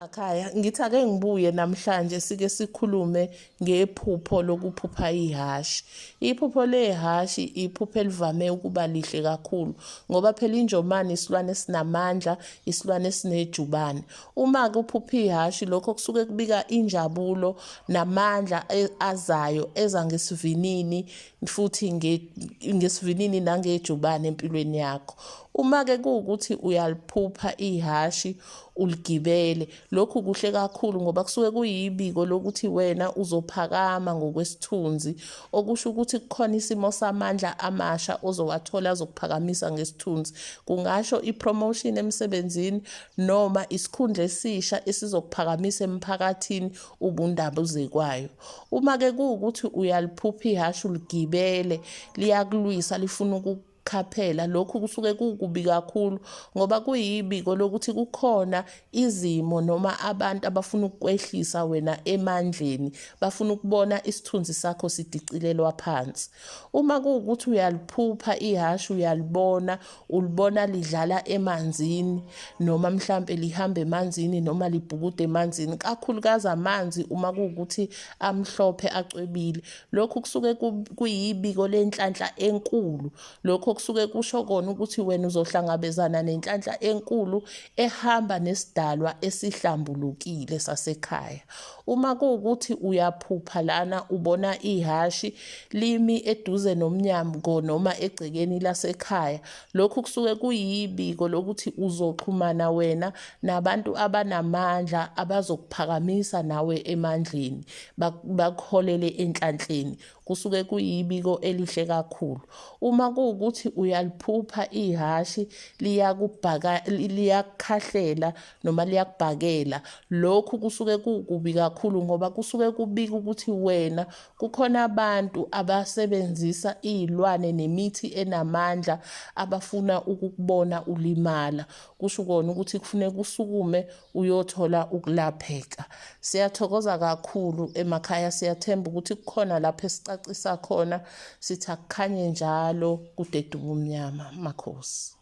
Makhaya, ngithi ake ngibuye namhlanje sike sikhulume ngephupho lokuphupha ihhashi. Iphupho lehhashi iphupho elivame ukuba lihle kakhulu ngoba phela injomane isilwane esinamandla, isilwane esinejubane. Uma-ke uphupha ihhashi lokho kusuke kubika injabulo namandla azayo eza ngesivinini futhi ngesivinini nangejubane empilweni yakho. Uma-ke kuwukuthi uyaliphupha ihhashi uligibele. Lokhu kuhle kakhulu ngoba kusuke kuyibiko lokuthi wena uzophakama ngokwesithunzi, okusho ukuthi kukhona isimo samandla amasha ozowathola azokuphakamisa ngesithunzi. Kungasho i-promotion emsebenzini noma isikhundla esisha esizokuphakamisa emphakathini ubundaba uzekwayo. Uma-ke kuwukuthi uyaliphupha ihhashi uligibele, liyakulwisa lifuna Qhaphela, lokhu kusuke kukubi kakhulu ngoba kuyibiko lokuthi kukhona izimo noma abantu abafuna ukukwehlisa wena emandleni, bafuna ukubona isithunzi sakho sidicilelwa phansi. Uma kuwukuthi uyaliphupha ihhashi uyalibona, ulibona lidlala emanzini noma mhlampe lihamba emanzini noma libhukuda emanzini, kakhulukazi amanzi uma kuwukuthi amhlophe acwebile. Lokhu kusuke kuyibiko lenhlanhla enkulu. Lokho kusuke kusho kona ukuthi wena uzohlangabezana nenhlanhla enkulu ehamba nesidalwa esihlambulukile sasekhaya. Uma kuwukuthi uyaphupha lana ubona ihhashi limi eduze nomnyango noma egcekeni lasekhaya, lokhu kusuke kuyibiko lokuthi uzoxhumana wena nabantu abanamandla abazokuphakamisa nawe emandleni. Bakuholele enhlanhleni. Kusuke kuyibiko elihle kakhulu. Uma kuwukuthi uyaliphupha ihhashi liyakubhaka liyakukhahlela noma liyakubhakela, lokhu kusuke kukubi kakhulu ngoba kusuke kubika ukuthi wena kukhona abantu abasebenzisa iy'lwane nemithi enamandla abafuna ukukubona ulimala. Kusho kona ukuthi kufuneka usukume uyothola ukulapheka. Siyathokoza kakhulu emakhaya, siyathemba ukuthi kukhona lapho esicacisa khona, sithi akukhanye njalo kudede ubumnyama makhosi.